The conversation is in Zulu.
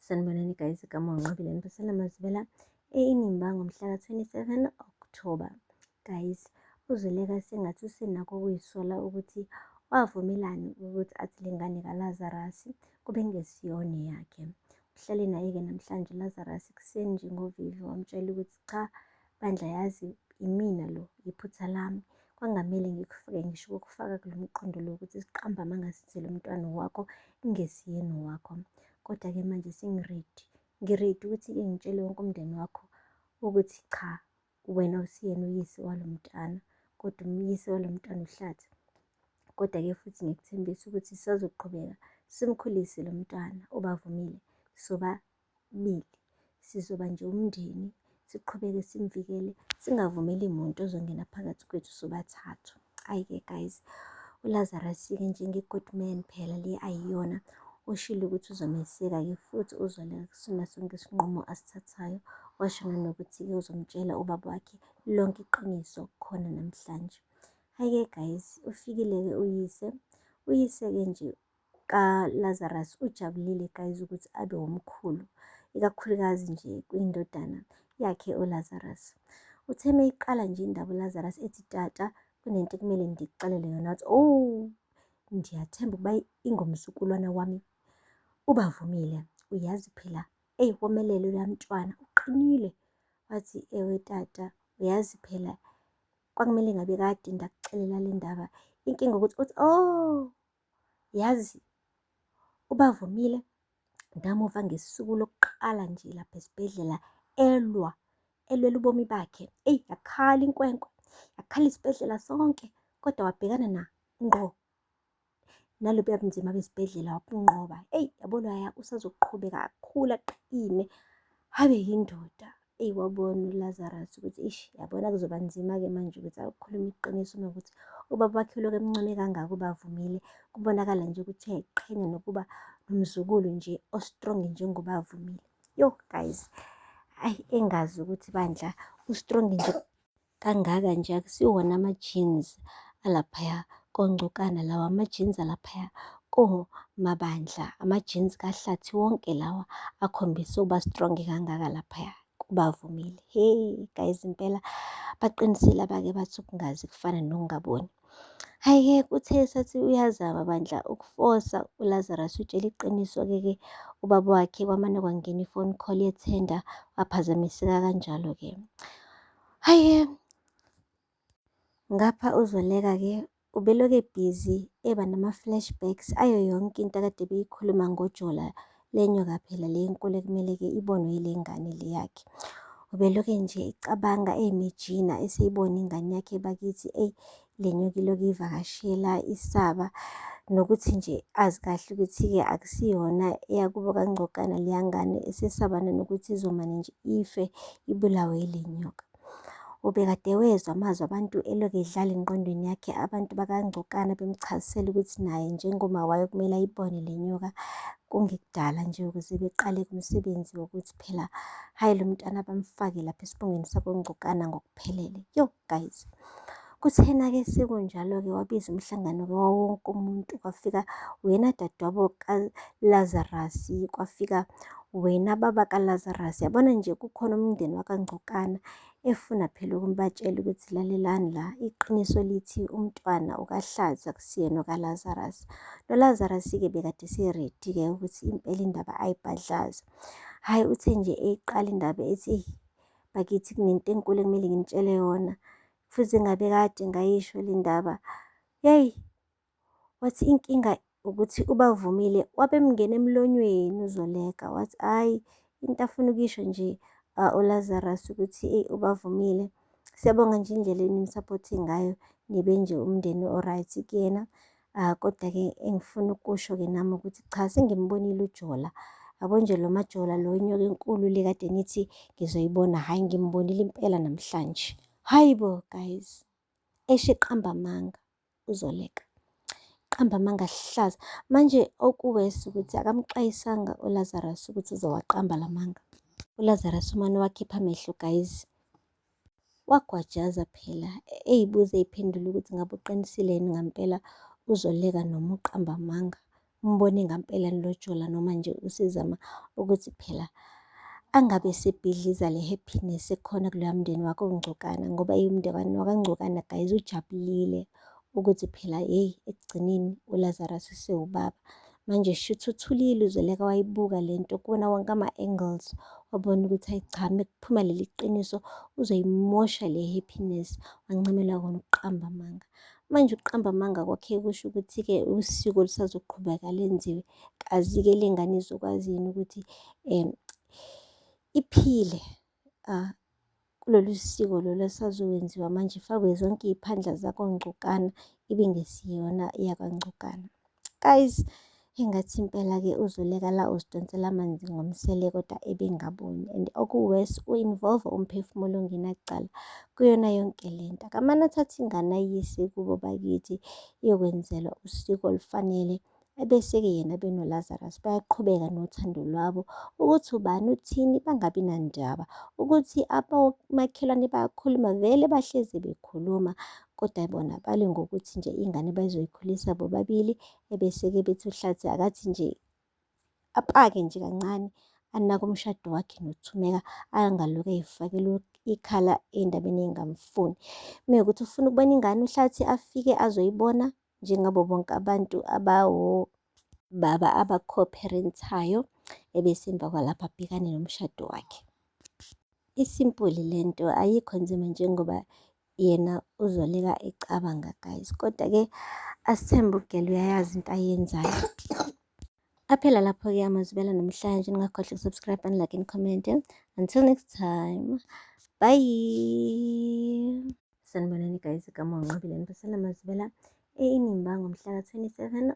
Sanibonani guys, igama uNqobile Nipasela Mazibela e-Inimba ngomhla ka-27 October. Guys, uZoleka sengathi usenakho ukuyisola ukuthi wavumelani ukuthi athi le ngane kaLazarus kube ngesiyona yakhe. Uhlale naye-ke namhlanje uLazarus ekuseni nje ngovivi wamtshela ukuthi cha bandla yazi imina lo, iphutha lami. Kwangamele ngikufake ngisho ukukufaka kulo mqondo lo ukuthi siqambe amanga sithi lo mntwana wakho ingesiyena owakho. Kodwa-ke manje sengi-ready. Ngi-ready ukuthi-ke ngitshele wonke umndeni wakho ukuthi cha, wena awusiyena uyise walo mntwana, kodwa umyise walo mntwana uHlathi. Kodwa-ke futhi ngikuthembisa ukuthi sisazoqhubeka simkhulise lo mntwana ubavumile sobabili. Sizoba nje umndeni, siqhubeke simvikele, singavumeli muntu ozongena phakathi kwethu sobathathu. Ayi-ke guys, uLazarus-ke njenge-good man phela le ayiyona, ushilo ukuthi uzomeseka-ke futhi uzoleka kusona sonke isinqumo asithathayo. Washo nanokuthi-ke uzomtshela ubaba wakhe lonke iqiniso khona namhlanje. Hhayi-ke guys, ufikile-ke uyise. Uyise-ke nje kaLazarus ujabulile guys ukuthi abe wumkhulu, ikakhulukazi nje kwindodana yakhe uLazarus. Uthe meyiqala nje indaba uLazarus ethi tata kunento ekumele ndikuxelele yona wathi oh ndiyathemba ukuba ingomzukulwana wami ubavumile uyazi phela eyi womelele loya mntwana uqinile wathi ewe tata uyazi phela kwakumele ngabe kade ndakuxelela le ndaba inkinga ukuthi uthi oh yazi ubavumile ndamuva ngesuku lokuqala nje lapha esibhedlela elwa elwela ubomi bakhe eyi yakhala inkwenkwe yakhala isibhedlela sonke kodwa wabhekana na ngqo nalobuya bunzima besibhedlela wabunqoba. Eyi yabo loya usazoqhubeka akhule aqine abe yindoda. Eyi wabona uLazarus ukuthi eish yabona kuzoba nzima-ke manje ukuthi akhulume iqiniso uma ukuthi ubaba wakhe ulokhu emncome kangaka ubavumile. Kubonakala nje ukuthi uyayiqhenya nokuba nomzukulu nje o-strong njengoba avumile. Yo guys, ayi engazi ukuthi bandla u-strong nje kangaka nje akusiwona ama-jeans alaphaya koNgcokana lawa ama-jeans alaphaya koMabandla ama-jeans kaHlathi wonke lawa akhombisa ukuba strong kangaka laphaya kubavumile. Hey guys impela baqinisile abake bathi ukungazi kufana nokungaboni. Hhayi-ke kuthe sathi uyazama bandla ukufosa uLazarus utshela iqiniso-ke ke ubaba wakhe kwamane kwangena i-phone call yethenda waphazamiseka kanjalo-ke. Hhayi-ke ngapha uZoleka-ke ubelokhu ebhizi eba nama-flashbacks ayo yonke into akade beyikhuluma ngoJola le nyoka phela le enkulu ekumele-ke ibonwe yile ngane le yakhe. Ubelokhu nje ecabanga eyimejina eseyibona ingane yakhe bakithi eyi le nyoka ilokhu ivakashela isaba nokuthi nje azi kahle ukuthi-ke akusiyona eyakubo kaNgcokana leya ngane esesaba nanokuthi izomane nje ife ibulawe yile nyoka. Ubekade wezwa amazwi abantu elokhu edlala engqondweni yakhe abantu bakaNgcokana bemchazisela ukuthi naye njengoma wayo kumele ayibone le nyoka kungekudala nje ukuze beqale kumsebenzi wokuthi phela hhayi lo mntwana bamfake lapha esibongweni sakoNgcokana ngokuphelele. Yo guys. Kuthena-ke sekunjalo-ke wabiza umhlangano-ke wawonke umuntu kwafika wena dadewabo kaLazarus, kwafika wena baba kaLazarus. Yabona nje kukhona umndeni wakaNgcokana efuna phela ukubatshela ukuthi lalelani la, iqiniso lithi umntwana ukaHlathi akusiyena okaLazarus. NoLazarus-ke bekade ese-ready-ke ukuthi impela indaba ayibhadlaze. Hhayi uthe nje eyiqala indaba ethi eyi bakithi kunento enkulu ekumele nginitshele yona. Futhi ngabe kade ngayisho le ndaba. Yeyi, wathi inkinga ukuthi ubavumile wabemngena emlonyweni uZoleka wathi hhayi into afuna ukuyisho nje uLazarus ukuthi eyi ubavumile. Siyabonga nje indlela enimsaphothe ngayo nibe nje umndeni o-right kuyena. Kodwa-ke engifuna ukusho-ke nami ukuthi cha sengimbonile uJola. Yabo nje lo Majola lo inyoka enkulu le kade nithi ngizoyibona, hhayi ngimbonile impela namhlanje. Hhayi bo guys, esho eqamba amanga uZoleka. Qamba amanga ahlaza. Manje okuwesi ukuthi akamxwayisanga uLazarus ukuthi uzowaqamba la manga. ULazarus umane wakhipha amehlo guys. Wagwajaza phela eyibuza eyiphendula ukuthi ngabe uqinisile yini ngampela uZoleka noma uqamba amanga. Umbone ngampela nilojola noma nje usezama ukuthi phela angabe esebhidliza le happiness ekhona kuloya mndeni wakwaNgcokana ngoba umndeni wakwaNgcokana guys ujabulile ukuthi phela hheyi ekugcineni uLazarus usewubaba. Manje shuthi uthulile uZoleka wayibuka le nto kuwona wonke ama-angles wabona ukuthi hhayi cha mekuphuma leli qiniso uzoyimosha le happiness, wancamela kona ukuqamba amanga. Manje ukuqamba amanga kwakhe kusho ukuthi-ke usiko lusazoqhubeka lenziwe. Kazi-ke le ngane izokwazi yini ukuthi iphile kulolu siko lolu esazokwenziwa manje ifakwe zonke iy'phandla zakwaNgcokana ibe ngesiyona eyakwaNgcokana. Guys, engathi impela-ke uZoleka la uzidonsela amanzi ngomsele kodwa ebengaboni and oku-worse u-involve umphefumulo ongenacala kuyona yonke le nto. Akamane athathe ingane ayiyise kubo bakithi iyokwenzelwa usiko olufanele ebese-ke yena benoLazarus bayaqhubeka nothando lwabo ukuthi ubani uthini bangabi nandaba ukuthi abomakhelwane bayakhuluma vele bahlezi bekhuluma kodwa bona bale ngokuthi nje ingane bazoyikhulisa bobabili ebese-ke bethi uHlathi akathi nje apake nje kancane anake umshado wakhe noThumeka angalokhu ey'fakela ikhala ey'ndabeni ey'ngamfuni. Mewukuthi ufuna ukubona ingane uHlathi afike azoyibona njengabo bonke abantu abawobaba aba-co-parent-ayo ebese emva kwalapho abhekane nomshado wakhe. Isimpuli lento ayikho nzima njengoba yena uZoleka ecabanga guys, kodwa-ke asithembe ugela uyayazi into ayenzayo. Aphela lapho-ke amazwibela namhlanje, ningakhohlwa uku-subscribe and like and comment. Until next time, bye. Sanibonani guys, igama uNqobile Nibusela Mazibela e-Inimba ngomhla ka-27